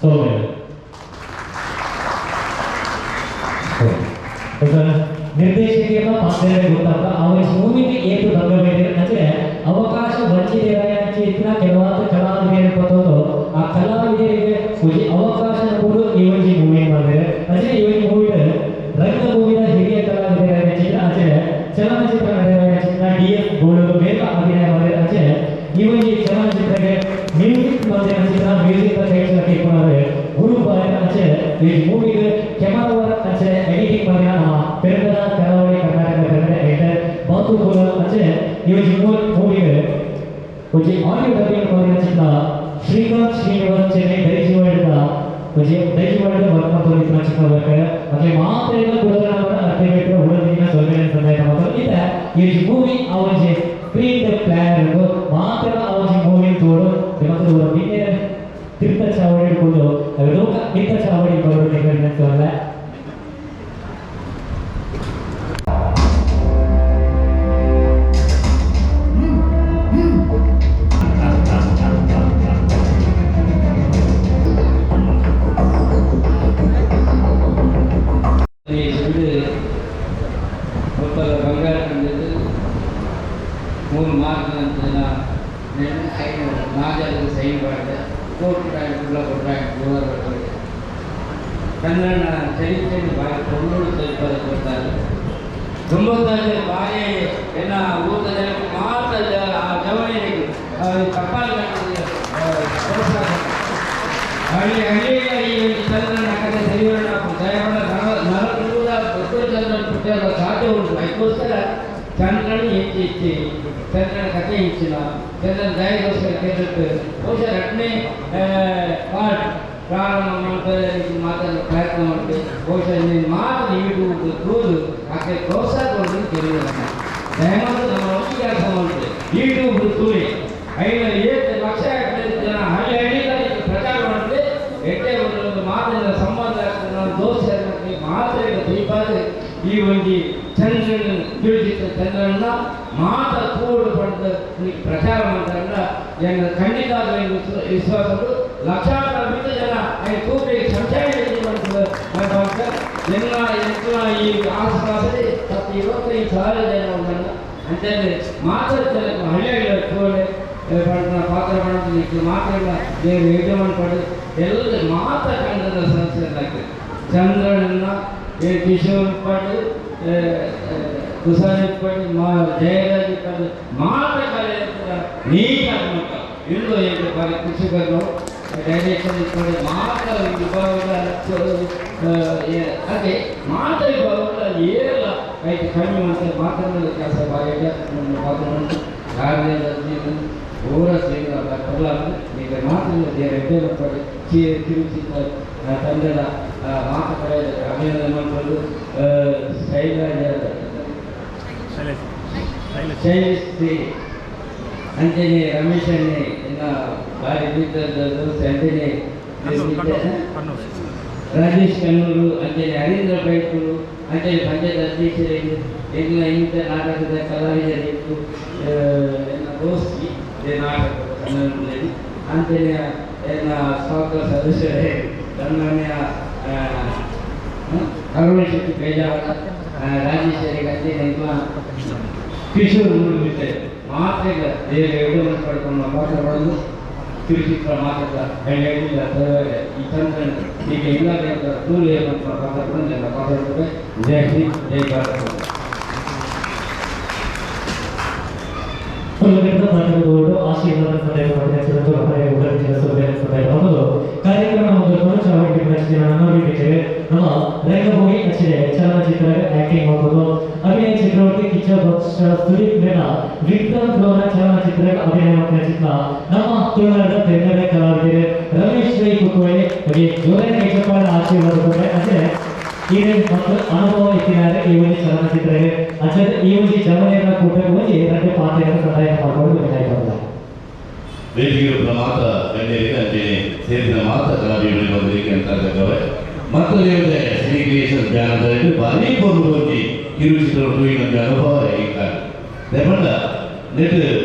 Speaker 5: ಸೋಮೆ
Speaker 3: ನಿರ್ದೇಶಕಿಯನ್ನ ಪಾತ್ರ ಗೊತ್ತಾಗ್ತ ಅವರ ಮೂವಿಗೆ ಏತು ಭಂಗ ಬೇರೆ ಅಂದ್ರೆ ಅವಕಾಶ ವಂಚಿತರಾಯ ಕೆಲವಾದ ಕಲಾವಿದರು ಬಂದವರು ಆ ಕಲಾವಿದರಿಗೆ ಒಂಜಿ ಅವಕಾಶ ಕೊಡು ಈ ಒಂಜಿ ಮೂವಿ ಮಾಡಿದರೆ ಅಂದ್ರೆ ಈ ಒಂಜಿ ಮೂವಿ ರಂಗಭೂಮಿಯ ಹಿರಿಯ ಕಲಾವಿದರಾದ ಚಿತ್ರ ಅಂದ್ರೆ ಚಲನಚಿತ್ರ ನಟರಾದ ಚಿತ್ರ ಡಿ ಎಸ್ ಗೋಳೂರು ಬೇಗ ಅಭಿನಯ ಮಾಡಿದರೆ ಅಂದ್ರೆ ಈ ಒಂಜಿ ಚಲನಚಿತ್ರಕ್ಕೆ ಮ್ಯೂಸಿಕ್ ಮಾಡಿದ ಚಿತ್ರ ಮ್ಯೂಸಿಕ್ ಕೇಳ್ಕೊಂಡ್ರೆ ಗುರು ಬಾಯ ಅಂದ್ರೆ ಈ ಮೂವಿಗೆ ಕ್ಯಾಮರಾ ವರ್ಕ್ ಅಂದ್ರೆ ಎಡಿಟಿಂಗ್ ಮಾಡಿದ ನಮ್ಮ ಪೆರ್ಗದ ಕರಾವಳಿ ಕರ್ನಾಟಕ ಕನ್ನಡ ಎಡಿಟರ್ ಬಾತು ಗೋಳೂರು ಅಂದ್ರೆ ಈ ಒಂಜಿ ಮೂವಿಗೆ ಒಂಜಿ ಆಡಿಯೋ ಡಬ್ಬಿಂಗ್ ಮಾಡಿದ ಚಿತ್ರ ಶ್ರೀಕಾಂತ್ ಶ್ರೀನಿವಾಸ್ ಚೆನ್ನೈ ದೈಜಿವಾಡದ ಒಂಜಿ ದೈಹಿಕವಾದ ವರ್ಕ್ ಮಾಡ್ಕೊಂಡು ಚಿಕ್ಕ ಬರ್ತಾರೆ ಮತ್ತೆ ಮಾತ್ರೆಲ್ಲ ಕುಡೋದ್ರ ಅರ್ಥ ಬೇಕು ಉಡೋದಿನ ಸೊಲ್ಮೆನ ಸಂದಾಯ ಮಾತ್ರ ಇತ್ತ ಈ ಮೂವಿ ಆ ಒಂಜಿ ಸ್ಕ್ರೀನ್ ಪ್ಲಾನ್ ಮಾತ್ರ ಆ ಒಂಜಿ ಮೂವಿ ತೋಡು ಮತ್ತು ಬಿನ್ನೆ ತಿರ್ತ ಚಾವಡಿ ಹಿಡ್ಕೊಂಡು ಲೋಕ ಮಿತ್ತ ಚಾವಡಿ ಬರೋದು ನಿಗಡಿನ.
Speaker 6: ಒಬ್ಬರ ಬಂಗಾರ ಕಂಡಿದ್ದು ಮೂರು ಮಾರ್ಕ್ ಅಂತ ಸೈನ್ ನಾಜಾದ ಸೈನ್ ಮಾಡಿದೆ ಕೋರ್ಟ್ ಬ್ಯಾಂಕ್ ಕೊಟ್ಟಾಗ ಕನ್ನಡ ಚರಿತ್ರೆ ಬಾರಿ ಕೊಂಡೋಡು ಚರಿತ್ರೆ ಕೊಡ್ತಾರೆ. ತೊಂಬತ್ತಾರು ಬಾರಿ ಏನ ಊಟ ಜನಕ್ಕೆ ಮಾತ್ರ ಆ ಜವಳಿಗೆ ಕಪ್ಪಾಲ ಹಳ್ಳಿ ಹಳ್ಳಿಯ ಈ ಚಂದ್ರನ ಕಥೆ ಸರಿವರ್ಣ ದಯವಣ್ಣ ನರಕೂರ ದೊಡ್ಡ ಚಂದ್ರನ ಪುಟ್ಟಿಯಾದ ಸಾಧ್ಯ ಉಂಟು. ಅದಕ್ಕೋಸ್ಕರ ಚಂದ್ರನ ಹೆಚ್ಚು ಹೆಚ್ಚಿ ಚಂದ್ರನ ಕಥೆ ಹೆಚ್ಚಿನ ಚಂದ್ರನ ದಯಗೋಸ್ಕರ ಕೇಳಿಟ್ಟು ಬಹುಶಃ ಎರಡನೇ ಪಾರ್ಟ್ ಪ್ರಾರಂಭ ಮಾಡ್ತಾರೆ ಮಾತಾಡೋ ಪ್ರಯತ್ನ ಮಾಡ್ತೀವಿ. ಬಹುಶಃ ನೀನು ಮಾತು ಯೂಟ್ಯೂಬ್ ತೂದು ಆಕೆ ಪ್ರೋತ್ಸಾಹ ಕೊಡೋದು ತಿಳಿದಿಲ್ಲ. ದಯಮಾಡಿ ನಮ್ಮ ಒಟ್ಟಿಗೆ ಕೆಲಸ ಮಾಡ್ತೀವಿ. ಯೂಟ್ಯೂಬ್ ತೂರಿ 5 ಲಕ್ಷ ಜನ ಹಳ್ಳಿ ಹಳ್ಳಿ ಪ್ರಚಾರ ಮಾಡ್ತೀವಿ. ಎಟ್ಟೆ ಒಂದು ಮಾತಿನ ಸಂಬಂಧ ದೋಷ ಮಾತ್ರ ದೀಪಾದ ಈ ಒಂದು ಚಂದ್ರನ ತಿಳಿದಿದ್ದ ಚಂದ್ರನ ಮಾತ ತೋಡು ಪಡೆದು ಪ್ರಚಾರ ಮಾಡ್ತಾರಲ್ಲ ಜನ ಖಂಡಿತ ವಿಶ್ವಾಸಗಳು ಲಕ್ಷಾಂತರ ಮಿತ ಜನ ತೂಕಿ ಸಂಶಯ ಜನ ಈ ಆಸುಪಾಸಲ್ಲಿ 25,000 ಜನ ಉಂಟಲ್ಲ ಅಂತೇಳಿ ಮಾತ್ರ ಹಳ್ಳಿ ಹಳ್ಳಿ ತೋಡೆ ಪಡೆದ ಪಾತ್ರ ಮಾಡೋದು ಮಾತ್ರ ಇಲ್ಲ ದೇವರು ಯಜಮಾನ ಪಡೆದು ಎಲ್ಲ ಮಾತ್ರ ಕನ್ನಡದ ಸದಸ್ಯರಾಗ್ತದೆ. ಚಂದ್ರನನ್ನ ಕಿಶೋರ್ ಪಡೆದು ಕುಸಾರಿ ಪಡೆದು ಮಾ ಜಯರಾಜ್ ಪಡೆದು ಮಾತ್ರ ಕಲೆ ನೀಟಾಗಿ ಮಟ್ಟ ಇಲ್ಲೋ ಹೇಗೆ ಬಾರಿ ಖುಷಿ ಬರೋ ಡೈರೆಕ್ಷನ್ ಪಡೆದು ಮಾತ್ರ ವಿಭಾಗದ ಅದೇ ಮಾತ್ರ ವಿಭಾಗದ ಏರಲ್ಲ ಐದು ಕಮ್ಮಿ ಮಾಡ್ತಾರೆ ಮಾತ್ರ ಕೆಲಸ ಬಾರಿ ಪಾತ್ರ ಯಾರೇ ಊರ ಸೇರಿದ ಕೊಲ್ಲ ಈಗ ಮಾತ್ರ ಪಡೆ ಕಿರುಚಿತ್ರ ತಂಡದ ಮಾತು ಕಡೆ ಅಭಿನಂದನೆ ಮಾಡಿಕೊಂಡು ಶೈಲಜ ಶೈಲಶ್ರೀ ಅಂಜನಿ ರಮೇಶ್ ಅಣ್ಣೆ ಇನ್ನ ಬಾರಿ ದೋಸ್ತ ಅಂಜನಿ ರಾಜೇಶ್ ಕಣ್ಣೂರು ಅಂಜನಿ ಹರೀಂದ್ರ ಬೈಕೂರು ಅಂಜನಿ ಪಂಚಾಯತ್ ಅಧ್ಯಕ್ಷರಿಗೆ ಎಲ್ಲ ಇಂಥ ನಾಟಕದ ಕಲಾವಿದರಿಗೂ ಎಲ್ಲ ದೋಸ್ತಿ ನಾಟಕ ಕನ್ನಡದಲ್ಲಿ ಅಂಜನಿ ಎಲ್ಲ ಸ್ವಾಗತ ಸದಸ್ಯರೇ ಸನ್ಮಾನ್ಯ ಅರುಣ್ ಶೆಟ್ಟಿ ಬೇಜಾರ ರಾಜೇಶ್ವರಿಗೆ ಅಂಜನಿ ಕಿಶೋರ್ ಮೂಡಿಬಿಟ್ಟೆ ಮಾತ್ರ ದೇವರು ಎಡವನ್ನು ಪಡ್ಕೊಂಡು ಪಾತ್ರ ಪಡೆದು ಕಿರುಚಿತ್ರ ಮಾತ್ರ ಹೇಳಿ ಈ ಚಂದ್ರನ ಈಗ ಇಲ್ಲ ತೂರು ಏನಂತ ಪಾತ್ರ ಪಡೆದು ಪಾತ್ರ ಪಡೆದು. ಜೈ ಹಿಂದ್, ಜೈ ಭಾರತ್.
Speaker 3: ಆಶೀರ್ವಾದ ಕಾರ್ಯಕ್ರಮ ನಮ್ಮ ರಂಗಭೂಮಿ ಅಚ್ಚಿದೆ ಚಲನಚಿತ್ರ ಆಕ್ಟಿಂಗ್ ಹೋಗೋದು ಅಭಿನಯ ಚಕ್ರವರ್ತಿ ಕಿಚ್ಚ ಭಕ್ಷ ಸುದೀಪ್ ಮೇನ ವಿಕ್ರಮ್ ದ್ರೋಣ ಚಲನಚಿತ್ರ ಅಭಿನಯ ಚಿತ್ರ ನಮ್ಮ ತುಳುನಾಡ ತೆನ್ನಡ ಕಲಾವಿದರು ರಮೇಶ್ ರೈ ಕುಕ್ಕುವಳಿ ಜೋರ ಕೈಚಪ್ಪಾಳ ಆಶೀರ್ವಾದ ಕೊಟ್ಟರೆ ಅಂದ್ರೆ ಈ ಮತ್ತು ಅನುಭವ ಇಟ್ಟಿದ್ದಾರೆ ಈ ಒಂದು ಚಲನಚಿತ್ರ ಅಂದ್ರೆ ಈ ಒಂದು ಚಲನೆಯನ್ನ ಕೂಟಕ್ಕೆ ಹೋಗಿ ಎರಡು ಪಾತ್ರೆಯನ್ನು ಸಂದಾಯ ಮಾಡಿಕೊಂಡು ಬೇಕಾಯ್ತಲ್ಲ.
Speaker 7: ವೇದಿಕೆಯ ಮಾತ ಗಣ್ಯರಿಗೆ ಅಂಚನೆ ಸೇರಿದ ಮಾತ ಕಲಾವಿದರು ಬಂದಿದ್ದಕ್ಕೆ ಅಂತ ಗೌರವ ಮತ್ತು ಶ್ರೀ ಕ್ರಿಯೇಷನ್ ಧ್ಯಾನದಲ್ಲಿ ಭಾರಿ ಪೊರ್ಲು ಕಿರುಚಿತ್ರ ತೂಯಿನಂತೆ ಅನುಭವ ಈಗ ದಯಪಂಡ ನೆಟ್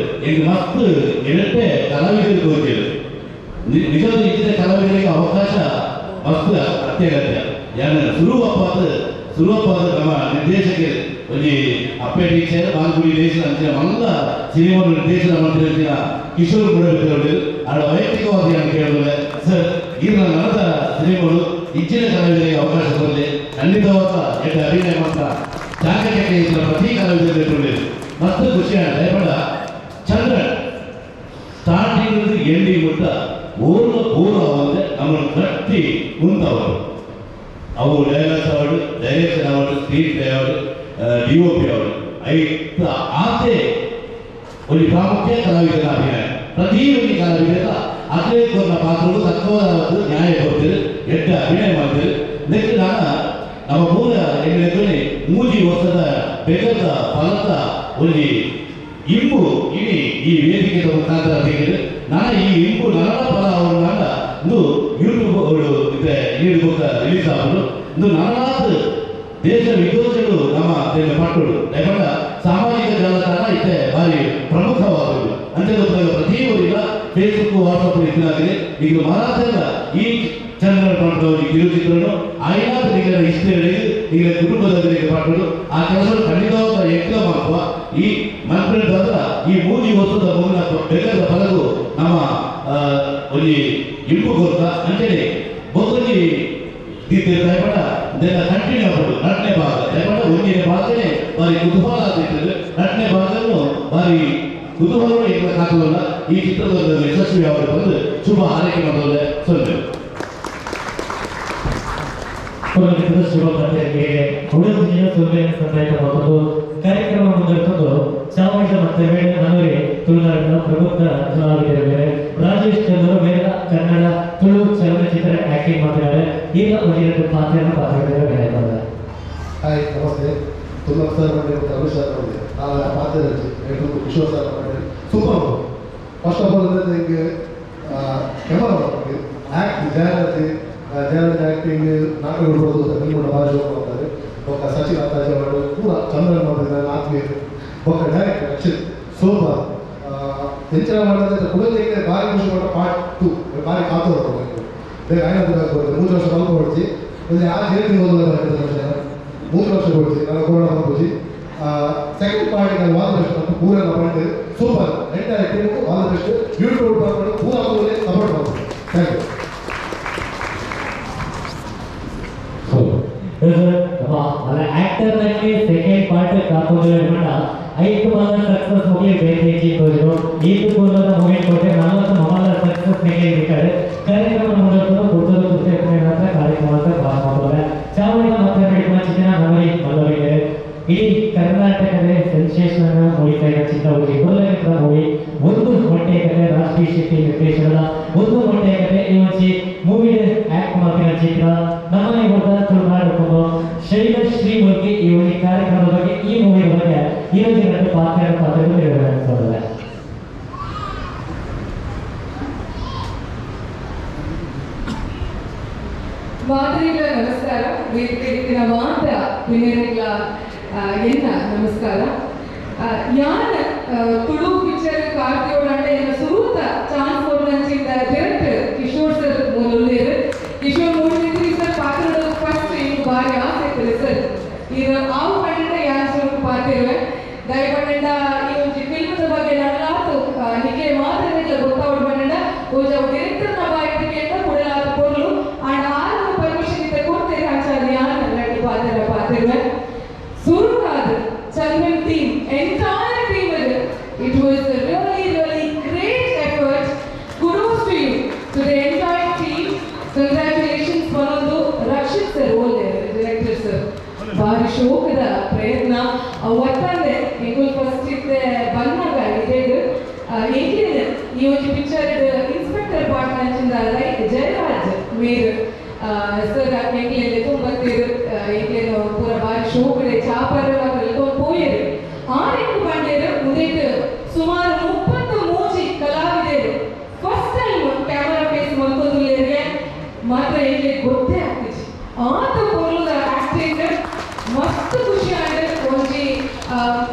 Speaker 7: ಎಂಕ್ ಮಸ್ತ್ ಎಡತ್ತೆ ಕಲಾವಿದರು ತೋಚಿರು ನಿಜವಾದ ಇಚ್ಛೆ ಕಲಾವಿದರಿಗೆ ಅವಕಾಶ ಮಸ್ತ್ ಅತ್ಯಗತ್ಯ. ಯಾನ್ ಸುರುವಪ್ಪಾದ ನಮ್ಮ ನಿರ್ದೇಶಕರು ಒಂಜಿ ಅಪ್ಪೆ ಟೀಚರ್ ಬಾಲ್ಗುಡಿ ದೇಶದ ಅಂಚಿನ ಮಲ್ಲ ಸಿನಿಮಾ ನಿರ್ದೇಶನ ಮಾಡ್ತಿರ್ತಿನ ಕಿಶೋರ್ ಮೂಡಬಿದ್ರವರು ಆಡ ವೈಯಕ್ತಿಕವಾಗಿ ನಾನು ಕೇಳಿದ್ರೆ ಸರ್ ಈ ನಡೆದ ಸಿನಿಮಾಗಳು ಇಚ್ಛಿನ ಕಲಾವಿದರಿಗೆ ಅವಕಾಶ ಕೊಡಲಿ ಖಂಡಿತವಾದ ಎಡ್ಡ ಅಭಿನಯ ಮಾತ್ರ ಚಾಕಚಕ್ಯ ಇದ್ದ ಪ್ರತಿ ಕಲಾವಿದರು ಮಸ್ತ್ ಖುಷಿ ಆಗ ದಯಪಡ ಚಂದ್ರನ್ ಸ್ಟಾರ್ಟಿಂಗ್ ಎಂಡಿಂಗ್ ಮುಟ್ಟ ಓರ್ವ ಪೂರ್ವ ಅಂದ್ರೆ ನಮ್ಮನ್ನು ಕಟ್ಟಿ ಕುಂತವರು ಅವು ಡೈಲಾಗ್ಸ್ ಅವಡು ಡೈರೆಕ್ಷನ್ ಅವಡು ಸ್ಕ್ರೀನ್ ಪ್ಲೇ ಅವಡು D O P ಅವಡು ಐತ ಆತೆ ಒಂದು ಪ್ರಾಮುಖ್ಯ ಕಲಾವಿದರ ಅಭಿನಯ ಪ್ರತಿ ಒಂದು ಕಲಾವಿದರ ಅದೇ ಕೊನ್ನ ಪಾತ್ರಗಳು ತಕ್ಕವಾದ ನ್ಯಾಯ ಕೊಡ್ತೀರಿ ಎಡ್ಡ ಅಭಿನಯ ಮಾಡ್ತೀರಿ. ನೆಕ್ಸ್ಟ್ ನಾನು ನಮ್ಮ ಪೂರ ಎಂಗಲೇ ಮೂಜಿ ವರ್ಷದ ಬೆಗದ ಫಲದ ಒಂಜಿ ಇಂಬು ಇಡೀ ಈ ವೇದಿಕೆದ ಮುಖಾಂತರ ತೆಗೆದು ನಾನು ಈ ಇಂಬು ನನ್ನ ಫಲ ಅವನ್ನ ಇಂದು ಯೂಟ್ಯೂಬ್ ಇದೆ ನೀಡುತ್ತ ರಿಲೀಸ್ ಆಗುದು. ಇಂದು ನಾನಾದ ದೇಶ ವಿದೇಶಗಳು ನಮ್ಮ ಪಟ್ಟುಡು ದಯಪಟ್ಟ ಸಾಮಾಜಿಕ ಜಾಲತಾಣ ಇತ್ತೆ ಭಾರಿ ಪ್ರಮುಖವಾದದ್ದು ಅಂತ ಗೊತ್ತಾಗ ಪ್ರತಿ ಊರಿಲ್ಲ ಫೇಸ್ಬುಕ್ ವಾಟ್ಸಪ್ ಇದ್ದಾಗಿದೆ. ಈಗ ಮರಾಠೆಲ್ಲ ಈ ಚಂದ್ರನ ಪಾಠದವರಿಗೆ ಕಿರುಚಿತ್ರನು ಆಯ್ನಾದ ನಿಗರ ಇಷ್ಟ ಈಗ ಕುಟುಂಬದವರಿಗೆ ಪಾಠಗಳು ಆ ಕೆಲಸ ಖಂಡಿತವಾದ ಯಜ್ಞ ಮಾಡುವ ಈ ಮಂತ್ರಿದಾದ ಈ ಮೂಜಿ ಹೊತ್ತದ ಮಗುನ ಬೆಗದ ಫಲಗು ನಮ್ಮ ಒಂಜಿ ಇಂಪು ಕೊರ್ತ ಅಂತೇಳಿ ಬೊಕ್ಕೊಂಜಿ ದಯಪಡ ಇದೆಲ್ಲ ಕಂಟಿನ್ಯೂ ಆಗ್ಬೋದು. ನಟನೆ ಭಾಗ ದಯಪಡ ಒಂದಿನ ಭಾಗನೇ ಭಾರಿ ಕುತೂಹಲ ಆಗ್ತಿತ್ತು. ನಟನೆ ಭಾಗವನ್ನು ಭಾರಿ ಕುತೂಹಲ ಎಲ್ಲ ಕಾತುವಲ್ಲ ಈ ಚಿತ್ರದಲ್ಲಿ ಯಶಸ್ವಿ ಅವರು ಬಂದು ಶುಭ ಹಾರೈಕೆ ಮಾಡೋದೇ ಸೊನ್ನೆ.
Speaker 3: ಕಾರ್ಯಕ್ರಮ ಮುಂದುವರೆದು ಚಾಮುಂಡ ಮತ್ತೆ ವೇಳೆ ನನ್ನೂರಿ ತುಳುನಾಡಿನ ಪ್ರಬುದ್ಧ ಕಲಾವಿದರ ಮೇಲೆ ರಾಜೇಶ್ ಚಂದ್ರ ಮೇಲೆ ಕನ್ನಡ ತುಳು ಚಲನಚಿತ್ರ ಆಕ್ಟಿಂಗ್ ಮಾಡ್ತಿದ್ದಾರೆ. ಈಗ ಒಂದೆರಡು ಪಾತ್ರವನ್ನು ಪಾತ್ರಗಳಿದ್ದಾರೆ ಬೇರೆ ಬಂದ.
Speaker 8: ಹಾಯ್ ನಮಸ್ತೆ, ತುಂಬ ಸರ್ ಮಾಡಿ ಮತ್ತು ಅನುಷ್ ಸರ್ ಮಾಡಿದೆ ನಾನು ಪಾತ್ರ ಎಲ್ರಿಗೂ ಕಿಶೋರ್ ಸರ್ ಮಾಡಿ ಸೂಪರ್. ಫಸ್ಟ್ ಆಫ್ ಆಲ್ ಅಂದರೆ ನನಗೆ camera work act Jayaraj Jayaraj acting ನಾಟಕಗಳು ಬರೋದು ತಮಿಳುನಾಡು ಭಾಷೆ ಮಾಡ್ತಾರೆ. ಒಬ್ಬ ಸಚಿನ್ ಅತ್ತಾಜ ಅವರು ಪೂರ ಚಂದ್ರನ್ ಮಾಡಿದ್ದಾರೆ ಆತ್ಮೀಯರು. ಒಬ್ಬ ಡೈರೆಕ್ಟರ್ ರಕ್ಷಿತ್ ಸೂಪರ್ ಎಂಚಿನ ಮಾಡೋದಂದ್ರೆ ಕುಡಲಿಕ್ಕೆ ಭಾರಿ ಖುಷಿ ಮಾಡೋ ಪಾರ್ಟ್ 2 ಭಾರಿ ಕಾತೋರು ಬೇಗ ಆಯ್ತು ಬರುತ್ತೆ. 3 ವರ್ಷ ಸ್ವಲ್ಪ ಹೊಡ್ಚಿ ಇಲ್ಲಿ ಆ ಜೇತಿ ಓದಲ್ಲ 3 ವರ್ಷ ಕೊಡ್ಸಿ ನಾನು ಕೊರೋನಾ ಬರ್ಪುಜಿ. ಸೆಕೆಂಡ್ ಪಾರ್ಟ್ ನಾನು ಆಲ್ the best ಪೂರೆಲ್ಲ point super entire team all the best. YouTube ಬರ್ಕೊಂಡು ಪೂರ ಸಪೋರ್ಟ್ ಮಾಡ್ತಾರೆ. Thank you.
Speaker 3: Actor ನಲ್ಲಿ ಸೆಕೆಂಡ್ ಪಾರ್ಟ್ ಕಾಪುಗಳ ಐದು ಬಾಲ ಸಕ್ಸಸ್ ಮುಗಿ ಬೇಕಿ ತೋರಿದ್ರು ಈದು ಕೂದಲ ಮುಗಿ ಕೊಟ್ಟೆ 40 ಮೊಬೈಲ್ ಸಕ್ಸಸ್ ನೆಗೆ ಕಾರ್ಯಕ್ರಮ ಮುಂದುವರೆದು ಕೂದಲು ಕುರಿತ ಕಾರ್ಯಕ್ರಮ ಅಂತ ಭಾಷಣ ಚಾವಣಿಯ ಮತ್ತೆ ಚಿತ್ರ ನವರಿ ಮಲ್ಲವಿದೆ. ಇಡೀ ಕರ್ನಾಟಕದ ಸೆನ್ಸೇಷನ್ ಮೂಡಿತಾ ಇದ್ದ ಚಿತ್ರ ಹೋಗಿ ಮೂವಿ ಒಂದು ಮೊಟ್ಟೆ ಕತೆ ರಾಷ್ಟ್ರೀಯ ಶೆಟ್ಟಿ ನಿರ್ದೇಶನದ ಒಂದು ಮೊಟ್ಟೆ ಕತೆ ಈ ಒಂಜಿ ಮೂವಿ ಆಕ್ಟ್ ಮಾಡ್ತಿರೋ ಚಿತ್ರ ನಮ್ಮನೆ ಹೋದ ತುಳುನಾಡು ಶೈಲಶ್ರೀ ಬಗ್ಗೆ ಈ ಒಂದು ಕಾರ್ಯಕ್ರಮದ ಬಗ್ಗೆ ಈ ಮೂವಿ ಬಗ್ಗೆ ಈ ಒಂದು ಪಾತ್ರ ಪಾತ್ರಗಳು ನೆರವೇರಿಸ್ತದೆ.
Speaker 9: ಮಾತರಿಗಳ ನಮಸ್ಕಾರ, ವೇದಿಕೆ ಮಾತ ವಿನಯಗಳ ಎನ್ನ ನಮಸ್ಕಾರ. ಯಾನ ತುಳು ಪಿಕ್ಚರ್ ಕಾರ್ತಿಯೋಡಾಂಡ ಎನ್ನ ಸುರೂತ ಚಾನ್ಸ್ ಕೊಡ್ನಂಚಿಂದ ಡೈರೆಕ್ಟರ್ ಕಿಶೋರ್ ಸರ್ ಮೂಲುಲ್ಲೇರು. ಕಿಶೋರ್ ಮೂಡಿದ್ರಿ ಸರ್ ಪಾತ್ರದ ಫಸ್ಟ್ ಇಂಗ್ ಬಾರಿ ಆಸೆ ಇತ್ತು ಸರ್ ಇದು ಆವು ಪಂಡ ಯಾನ್ ಸುರುಕು ಪಾತಿರುವೆ ದಯಪಂಡ ಈ ಒಂಜಿ ಫಿಲ್ಮದ ಬಗ್ಗೆ ನಡಲಾತು ನಿಕ್ಕೆ ಮಾತ್ರ ಗೊತ್ತಾವಡ್ ಪಂಡ ಓಜ ಡೈರೆಕ್ಟರ್ ನ ಬಾಯಿಗೆ ಅಂತ ಕೊಡಲಾದ ಪೊರ್ಲು ಅಂಡ್ ಆರು ಪರ್ಮಿಷನ್ ಇತ್ತ ಕೊಡ್ತೇನೆ ಆಚಾರ್ಯ ಯಾನ್ ರಡ್ಡು ಪಾತ್ರ ಪಾತಿರುವೆ. ಸುರುಕಾದ Chandran team, entire team, it was a really, really great effort. Kudos to you, to the entire team. Congratulations, Panondu Rakshit sir, all there, director sir. ಬಾರಿ ಶೋಕದ ಪ್ರಯತ್ನ ಒತ್ತಂದೆ ಎಂಗುಲ್ ಫಸ್ಟ್ ಇತ್ತೆ ಬಂದಾಗ ಇದೇದು ಎಂಕ್ಲೇನು ಈ ಒಂಜಿ ಪಿಕ್ಚರ್ ಇನ್ಸ್ಪೆಕ್ಟರ್ ಪಾರ್ಟ್ ನಂಚಿಂದ ಲೈಕ್ ಜಯರಾಜ್ ಮೇರ್ sir ಎಂಕ್ಲೇನು ತುಂಬತ್ತೇರು ಎಂಕ್ಲೇನು ಪೂರ ಬಾರಿ ಶೋಕಡೆ ಚಾಪರ ಪೋಯರು ಆರೆಕ್ಕು ಪಂಡೇರು ಉದೇಟ್ ಸುಮಾರು 33 ಕಲಾವಿದರು ಫಸ್ಟ್ ಟೈಮ್ ಕ್ಯಾಮರಾ ಫೇಸ್ ಮಲ್ಕೊಂದುಲ್ಲೇರಿಗೆ ಮಾತ್ರ ಎಂಕ್ಲೆ ಗೊತ್ತೇ ಆಗ್ತಿச்சு ಆತ ಪೊರ್ಲುದ ಆಕ್ಟಿಂಗ್ ಮಸ್ತ್ ಖುಷಿ ಆಂಡ್ ಒಂಜಿ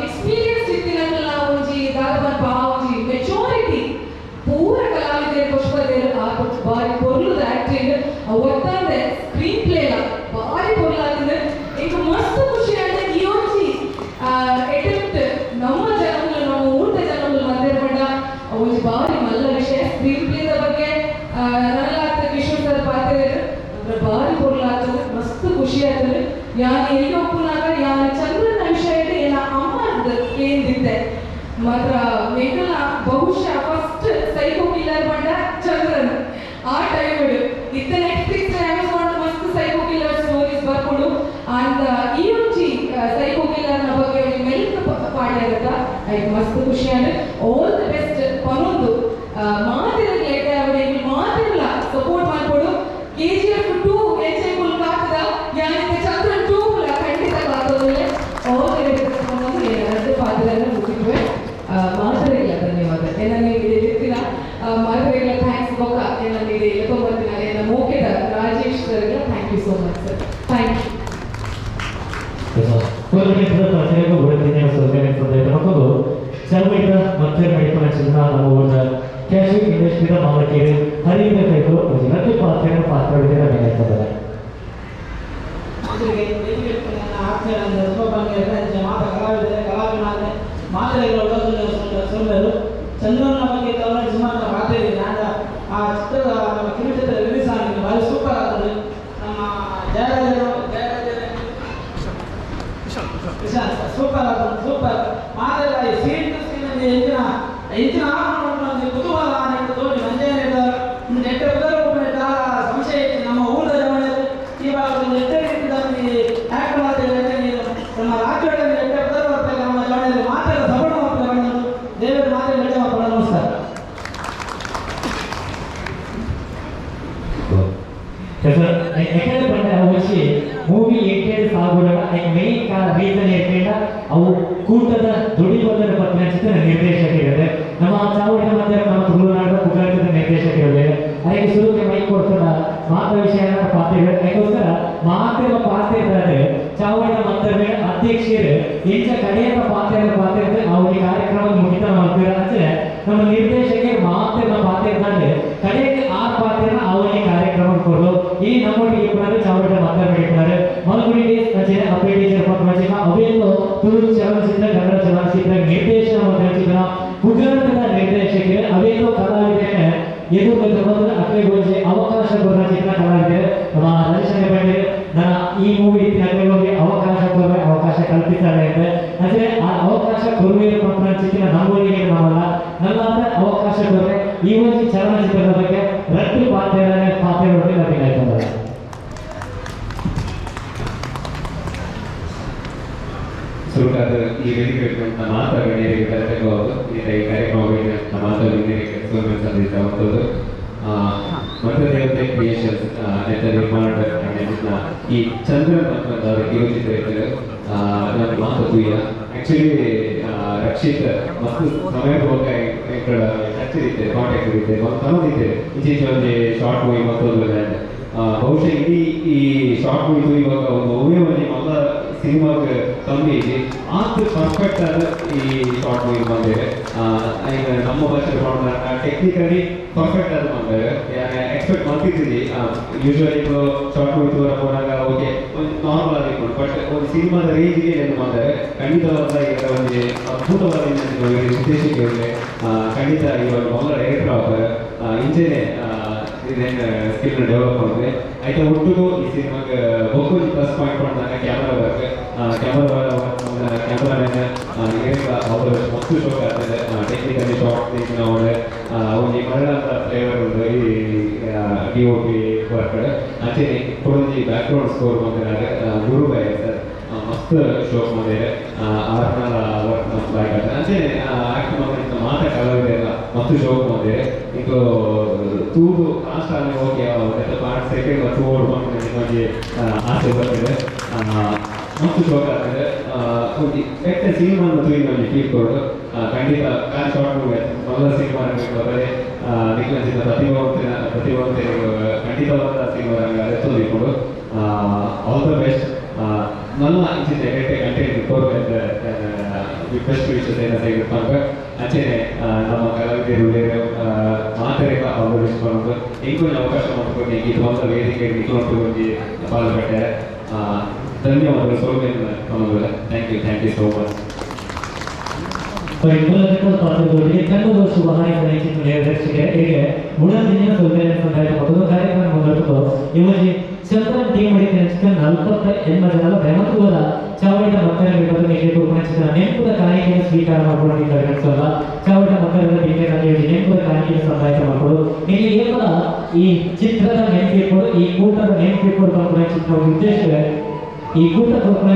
Speaker 9: ಎಕ್ಸ್ಪೀರಿಯನ್ಸ್ ಇತ್ತಿನಲ್ಲ ಒಂಜಿ ದಾದ ಪನ್ಪ ಆ ಒಂಜಿ ಮೆಚೋರಿಟಿ ಪೂರ ಕಲಾವಿದರು ಪುಷ್ಪದೇರು ಆ ಬಾರಿ ಪೊರ್ಲುದ ಆಕ್ಟಿಂಗ್ ಒತ್ತಂದೆ ಸ್ಕ್ರೀನ್ ಪ್ಲೇಲ ಬಾರಿ ಪೊರ್ಲಾಗ್ತದೆ. ಈಗ ಮಸ್ತ್ ಖುಷಿ ಆಂಡ್ ಈ ಒಂಜಿ ಅಟೆಂಪ್ಟ್ ನಮ್ಮ ಜನಗಳು ನಮ್ಮ ಊರ್ದ ಜನಗಳು ಮಂದಿರ ಪಂಡ ಒಂಜಿ ಬಾರಿ ಮಲ್ಲ ವಿಷಯ. ಸ್ಕ್ರೀನ್ ಪ್ಲೇದ ಬಗ್ಗೆ ನಲ್ಲಾಗ್ತದೆ ಕಿಶೋರ್ ಸರ್ ಪಾತ್ರೆ ಬಾರಿ ಪೊರ್ಲಾಗ್ತದೆ ಮಸ್ತ್ ಖುಷಿ ಆಗ್ತದೆ. ಯಾನ್ ಎಲ್ಲಿ ಒಪ್ಪುನಾಗ ಯಾನ್ ಚಂದ್ರನ ವಿಷಯ ಏನ ಅಮ್ಮದ ಕೇಂದಿದ್ದೆ ಮಾತ್ರ ಮೇಕಲ ಬಹುಶಃ ಫಸ್ಟ್ ಸೈಕೋ ಕಿಲ್ಲರ್ ಪಂಡ ಚಂದ್ರನ್ ಆ ಟೈಮ್ ಇತ್ತ ನೆಟ್ಫ್ಲಿಕ್ಸ್ ಅಮೆಝಾನ್ ಮಸ್ತ್ ಸೈಕೋ ಕಿಲ್ಲರ್ ಸ್ಟೋರೀಸ್ ಬರ್ಕೊಂಡು ಅಂಡ್ ಈ ಒಂಜಿ ಸೈಕೋ ಕಿಲ್ಲರ್ ನ ಬಗ್ಗೆ ಒಂಜಿ ಮೆಲ್ಕ್ ಪಾಡ್ಯಾರತ್ತ ಐಕ್ ಮಸ್ತ್ ಖುಷಿ ಆಂಡ್ ಆಲ್ the best ಪನೊಂದು ಮಾತಿನ ಲೇಟ್ ಆವಡೆ.
Speaker 3: ಇಂಡಸ್ಟ್ರಿದ ಮಾಲಕರು ಹರಿದ ಕೈಗಳು ರದ್ದು ಪಾತ್ರ ಪಾತ್ರ ಅಭಿನಯಿಸಿದ್ದಾರೆ.
Speaker 6: ಚಂದ್ರನ ಬಗ್ಗೆ ಸುಮಾರು ಪಾತ್ರ ಆ ಚಿತ್ರದ ನಮ್ಮ ಕಿರುಚಿತ್ರ ರಿಲೀಸ್ ಆಗಿದೆ, ಭಾರಿ ಸೂಪರ್ ಆಗ್ತದೆ. ನಮ್ಮ ಜಯರಾಜರು ವಿಶಾಲ್ ಸೂಪರ್ ಆಗ್ತದೆ, ಸೂಪರ್ ಮಾತ್ರ. ಈ ಸೀನ್ ಟು ಸೀನ್ ಅಲ್ಲಿ ಹೆಚ್ಚಿನ ಹೆಚ್ಚಿನ ಕುತೂಹಲ ತೋರಿ ಮಂಜಾನೆ ನೆಟ್ಟ ಸಂಶಯ ಇತ್ತು. ನಮ್ಮ ಊರದ ಜವಣೆಯಲ್ಲಿ ಈ ಭಾಗದ ನೆಟ್ಟ ರೀತಿಯಲ್ಲಿ ಆ್ಯಕ್ಟ್ ಮಾಡ್ತೇವೆ. ನಮ್ಮ ರಾಜ್ಯದಲ್ಲಿ ನೆಟ್ಟ ಉದರ ಬರ್ತಾರೆ, ನಮ್ಮ ಜವಣೆಯಲ್ಲಿ ಮಾತ್ರ ಸವರ್ಣ ಮಾಡ್ತಾರೆ. ದೇವರು ಮಾತ್ರ ನೆಟ್ಟ ಮಾಡ್ತಾರೆ. ನಮಸ್ಕಾರ.
Speaker 3: ಯಾಕಂದ್ರೆ ಮೂವಿ ಎಂಟೇಳು ಸಾಗುಗಳ ಮೇನ್ ರೀಸನ್ ಏರ್ಪೇಂಡ ಅವು ಕೂಟದ ದುಡಿಬಂದರ ಪತ್ನಿ ಚಿತ್ರ ನಿರ್ದೇಶಕ ಇರುತ್ತೆ. ನಮ್ಮ ಚಾವಡಿನ ಮಧ್ಯೆ ನಮ್ಮ ತುಳುನಾಡ ಪುಗಾಟದ ನಿರ್ದೇಶಕ ಇರುತ್ತೆ. ಅದಕ್ಕೆ ಸುರುಕ್ಕೆ ಮೈಕ್ ಕೊಡ್ತಾರ ಮಾತ್ರ ವಿಷಯ ಪಾತ್ರ ಅದಕ್ಕೋಸ್ಕರ ಮಾತ್ರ ಪಾತ್ರ ಇದ್ದಾರೆ. ಚಾವಡಿನ ಮಂತ್ರ ಅಧ್ಯಕ್ಷರು ಇಂಚ ಕಡೆಯ ಪಾತ್ರ ಪಾತ್ರ ಇರ್ತದೆ. ಅವ್ರಿಗೆ ಕಾರ್ಯಕ್ರಮ ಮುಗಿತ ಮಾಡ್ತಾರೆ. ಅಂದ್ರೆ ನಮ್ಮ ನಿರ್ದೇಶಕರು ಮಾತ್ರ ಪಾತ್ರ ಇದ್ದಾರೆ. ಕಡೆಗೆ ಆ ಪಾತ್ರನ ಅವನಿಗೆ ಕಾರ್ಯಕ್ರಮ ಕೊಡಲು ಈ ನಮ್ಮೊಟ್ಟಿಗೆ ಇಪ್ಪನಾರು ಚಾವಡಿನ ಮಾತ್ರ ಮಾಡಿದ್ದಾರೆ. ಮಲ್ಗುಡಿ ಅಪ್ಪೆ ಟೀಚರ್ ಪಕ್ಕ ಅವೇನು ತುಳು ಚಲನಚಿತ್ರ ಕನ್ನಡ ಚಲನಚಿತ್ರ ನಿರ್ದೇಶನ ಚಿತ್ರ ಪುಗಾಟದ ನಿರ್ದೇಶಕರು ಅವೇನು ಕಲಾವಿದರನ್ನ ಎದುರು ಅಕ್ಕಳಿಗೆ ಅವಕಾಶ ಕೊಡುವ ಚಿತ್ರ ಕಲಾವಿದರು ನಮ್ಮ ರಾಜೇಶ್ ಪಂಡಿತ್ ನನ್ನ ಈ ಮೂವಿ ಅಕ್ಕಳಿಗೆ ಅವಕಾಶ ಕೊಡುವ ಅವಕಾಶ ಕಲ್ಪಿಸ್ತಾರೆ ಅಂದ್ರೆ ಅಂದ್ರೆ ಆ ಅವಕಾಶ ಕೊಡುವ ಚಿತ್ರ ನಮ್ಮೊಳಗೆ ನಾವಲ್ಲ ನಲ್ಲಾದ ಅವಕಾಶ ಕೊಟ್ಟರೆ ಈ ಒಂದು ಚಲನಚಿತ್ರದ ಬಗ್ಗೆ ರಟ್ಟು ಪಾತ್ರ ಪಾತ್ರಗಳು ಅಭಿನಯಿಸಿದ್ದಾರೆ.
Speaker 10: ಸುರುಕಾದ ಈ ವೇದಿಕೆ ಮಾತ್ರ ಗಣ್ಯರಿಗೆ ಕರೆತಂಗಬಹುದು. ಈ ಕಾರ್ಯಕ್ರಮ ಮಾತ್ರ ಗಣ್ಯರಿಗೆ ಸಂಧಿಸುವಂಥದ್ದು ಮಂತ್ರದೇವತೆ ಕ್ರಿಯೇಷನ್ಸ್ ನೆಟ್ಟ ನಿರ್ಮಾಣ ಈ ಚಂದ್ರನ್ ಅಂತ ಕಿರುಚಿತ್ರ ಇದ್ದಾರೆ. ಮಾತು ತುಯ್ಯ ಆಕ್ಚುಲಿ ರಕ್ಷಿತ್ ಮಸ್ತ್ ಸಮಯ ಹೋಗ ಟಚ್ ಇರುತ್ತೆ, ಕಾಂಟ್ಯಾಕ್ಟ್ ಇರುತ್ತೆ, ತನ್ನದಿತ್ತೆ ಇಂಚಿಂಚ ಒಂದು ಶಾರ್ಟ್ ಮೂವಿ ಮತ್ತೊಂದು ಬಹುಶಃ ಇಡೀ ಈ ಶಾರ್ಟ್ ಮೂವಿ ಇವಾಗ ಒಂದು ಒಮ್ಮೆ ಒಂದು ಮೊದಲ ಸಿನಿಮಾಗೆ ಕಮ್ಮಿ ಇದೆ ಆತ ಪರ್ಫೆಕ್ಟ್ ಆದ ಈ ಶಾರ್ಟ್ ಮೂವಿ ಬಂದಿದೆ. ಈಗ ನಮ್ಮ ಭಾಷೆ ಟೆಕ್ನಿಕಲಿ ಪರ್ಫೆಕ್ಟ್ ಆದ ಬಂದರೆ ಎಕ್ಸ್ಪೆಕ್ಟ್ ಮಾಡ್ತಿದ್ದೀವಿ. ಯೂಶುವಲಿ ಶಾರ್ಟ್ ಮೂವಿ ತೋರ ಹೋದಾಗ ಓಕೆ ಒಂದು ನಾರ್ಮಲ್ ಆಗಿಕೊಂಡು ಬಟ್ ಒಂದು ಸಿನಿಮಾದ ರೇಂಜ್ಗೆ ಏನು ಬಂದರೆ ಖಂಡಿತವಾದ ಇದರ ಒಂದು ಅದ್ಭುತವಾದ ಉದ್ದೇಶಕ್ಕೆ ಖಂಡಿತ ಇವಾಗ ಮೊದಲ ಡೈರೆಕ್ಟರ್ ಆಗ್ತಾರೆ. ಇಂಚೆನೆ ಇದೇನು ಸ್ಕಿಲ್ ಡೆವಲಪ್ ಆಗಿದೆ. ಆಯ್ತಾ ಒಟ್ಟಿಗೂ ಈ ಸಿನಿಮಾಗೆ ಬೊಕ್ಕೊಂದು ಪ್ಲಸ್ ಪಾಯಿಂಟ್ ಮಾಡಿದಾಗ ಕ್ಯಾಮರಾ ವರ್ಕ್ ಕ್ಯಾಮ್ರಾಮನ್ ಅವರು ಮಸ್ತು ಶೋಕ್ ಆಗ್ತದೆ. ಟೆಕ್ನಿಕಲಿ ಶಾರ್ಟ್ ಅವರೇ ಒಂದು ಮರಳಂತ ಫ್ಲೇವರ್ ಉಂಟು ಈ ಡಿ ಒ ಪಿ ವರ್ಕ್. ಅಂಚೆನೆ ಕೊಡೊಂಜಿ ಬ್ಯಾಕ್ಗ್ರೌಂಡ್ ಸ್ಕೋರ್ ಬಂದಿದ್ದಾರೆ ಗುರುಬಾಯ್ ಸರ್ ಮಸ್ತ್ ಶೋಕ್ ಮಾಡಿದ್ದಾರೆ. ಆರ್ನ ವರ್ಕ್ ಮಸ್ತ್ ಲಾಯ್ಕ್ ಆಗ್ತದೆ. ಅಂಚೆನೆ ಆಕ್ಟ್ ಮಾಡಿದ ಮಾತಾ ಕಲಾವಿದರೆಲ್ಲ ಮಸ್ತ್ ಶೋಕ್ ಮಾಡಿದ್ದಾರೆ. ಈಗ ತೂದು ಲಾಸ್ಟ್ ಆಗಿ ಹೋಗಿ ಪಾರ್ಟ್ ಸೆಕೆಂಡ್ ತೂ ಓಡ್ಕೊಂಡು ಆಸೆ ಬರ್ತದೆ, ಮಸ್ತ್ ಶೋಕ್ ಆಗ್ತದೆ. ಒಂದು ಕೆಟ್ಟ ಸಿನಿಮಾ ತೂಯಿನ ಒಂಜಿ ಫೀಲ್ ಕೊಡು ಖಂಡಿತ ಕಾನ್ ಶಾರ್ಟ್ ಮೂವಿ ಮೊದಲ ಸಿನಿಮಾ ಬರೇ ನಿಖಿಲ ಪ್ರತಿಭಾವಂತ ಖಂಡಿತವಾದ ಸಿನಿಮಾ ರಂಗ ಎತ್ತೋದಿಕೊಂಡು ಆಲ್ the best. ನನ್ನ ಇಂಚಿನ ಕಂಟೆಂಟ್ ಕೊರ್ಪೆಂತ ಬೆಸ್ಟ್ ವಿಶಸ್ ಏನ ಸೇರಿರ್ಪಂಗ. ಅಂಚೆನೆ ನಮ್ಮ ಕಲಾವಿದರು ಮಾತೆರೆಗ ಆಲ್ the best ಪನೊಂದು ಇಂಕೊಂಜಿ ಅವಕಾಶ ಮಲ್ಪೊಂದು ಇದು ಒಂದು ವೇದಿಕೆ ನಿಖಿಲೊಟ್ಟು ಒಂಜಿ ಪಾಲ್ಪಟ್ಟೆ ಧನ್ಯವಾದಗಳು ಸೌಮ್ಯ ಪನೊಂದುಲ್ಲ. Thank you, thank you so much.
Speaker 3: ಪಾತ್ರದೊಂದಿಗೆ ತಂಡದ ಶುಭಹಾರೈಕೆ ನಿರ್ದೇಶಕರಿಗೆ ಉಡದಿನ ಸೌಕರ್ಯ ಸಂದಾಯ ಮೊದಲು ಕಾರ್ಯಕ್ರಮ ಮುಂದುವರೆದು ಇವರಿಗೆ ಚಂದ್ರನ್ ಟೀಮ್ 48 ಜನ ಬೆಮತುವರ ಚಾವಡಿದ ಮಕ್ಕಳ ಚಿತ್ರ ನೆನಪುದ ಕಾಣಿಕೆಯನ್ನು ಸ್ವೀಕಾರ ಮಾಡಿಕೊಂಡು ಚಾವಡಿದ ಮಕ್ಕಳ ನೆನಪುದ ಕಾಣಿಕೆಯನ್ನು ಸಂದಾಯ ಮಾಡಿಕೊಂಡು ಇಲ್ಲಿ ಕೇವಲ ಈ ಚಿತ್ರದ ನೆನಪಿಟ್ಕೊಂಡು ಈ ಕೂಟದ ನೆನಪಿಟ್ಕೊಂಡು ಚಿತ್ರ ಉದ್ದೇಶ ಈ ಕೂಟ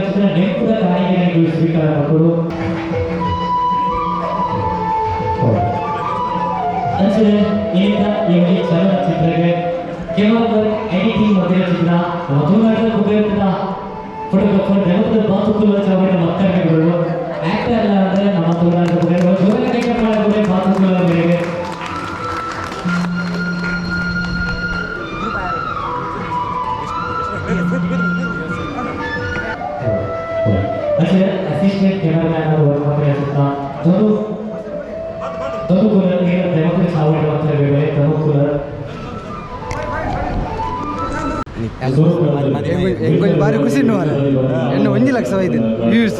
Speaker 3: ಚಿತ್ರ ನೆನಪುದ ಕಾಣಿಕೆಯನ್ನು ಸ್ವೀಕಾರ ಮಾಡಿಕೊಂಡು ಅಂಚನೆ ಇಂಥ ಈ ಚಲನಚಿತ್ರಕ್ಕೆ ಕೆಮರಾ ವರ್ಕ್ ಎಡಿಟಿಂಗ್ ಮಧ್ಯೆ ಚಿತ್ರ ನಮ್ಮ ತುಳುನಾಡಿನ ಕುಬೇರದ ಫೋಟೋಗ್ರಾಫರ್ ದೇವದ ಬಾತುಕುಲ ಚಾವಡಿನ ಮಕ್ಕಳುಗಳು ಆಕ್ಟರ್ ಅಲ್ಲ ಅಂದ್ರೆ ನಮ್ಮ ತುಳುನಾಡಿನ ಕುಬೇರ ಜೋರಾಗಿ ಕೈ ಬಾತುಕುಲ ಅವರಿಗೆ. ಅಂಚನೆ ಅಸಿಸ್ಟೆಂಟ್ ಕ್ಯಾಮರಾಮ್ಯಾನ್ ವರ್ಕ್ ಮಾಡ್ತಾರೆ ಚಿತ್ರ ದೊಡ್ಡ ದೊಡ್ಡ ಚಾವಡಿ ಮಕ್ಕಳು ತನುಕುಲ.
Speaker 2: ಎಂಕೊಂಜಿ ಬಾರಿ ಖುಷಿ ಉಂಡು ಮಾರ್ರೆ. ಎನ್ನ 1 ಲಕ್ಷ ಐದು ವ್ಯೂಸ್.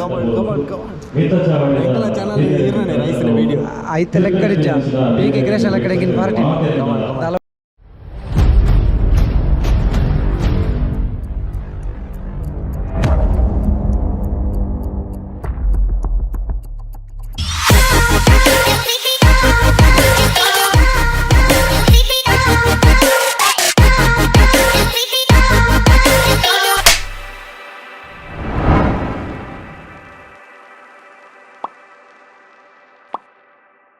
Speaker 4: ಚಾನಲ್ ಇರನೆ ರೈಸಿನ ವಿಡಿಯೋ.
Speaker 2: ಐತೆ ಲೆಕ್ಕಡಿಚ್ಚ ಪಿ ಕೆ ಕ್ರೇಶ ಲೆಕ್ಕಡಿಗಿನ ಪಾರ್ಟಿ.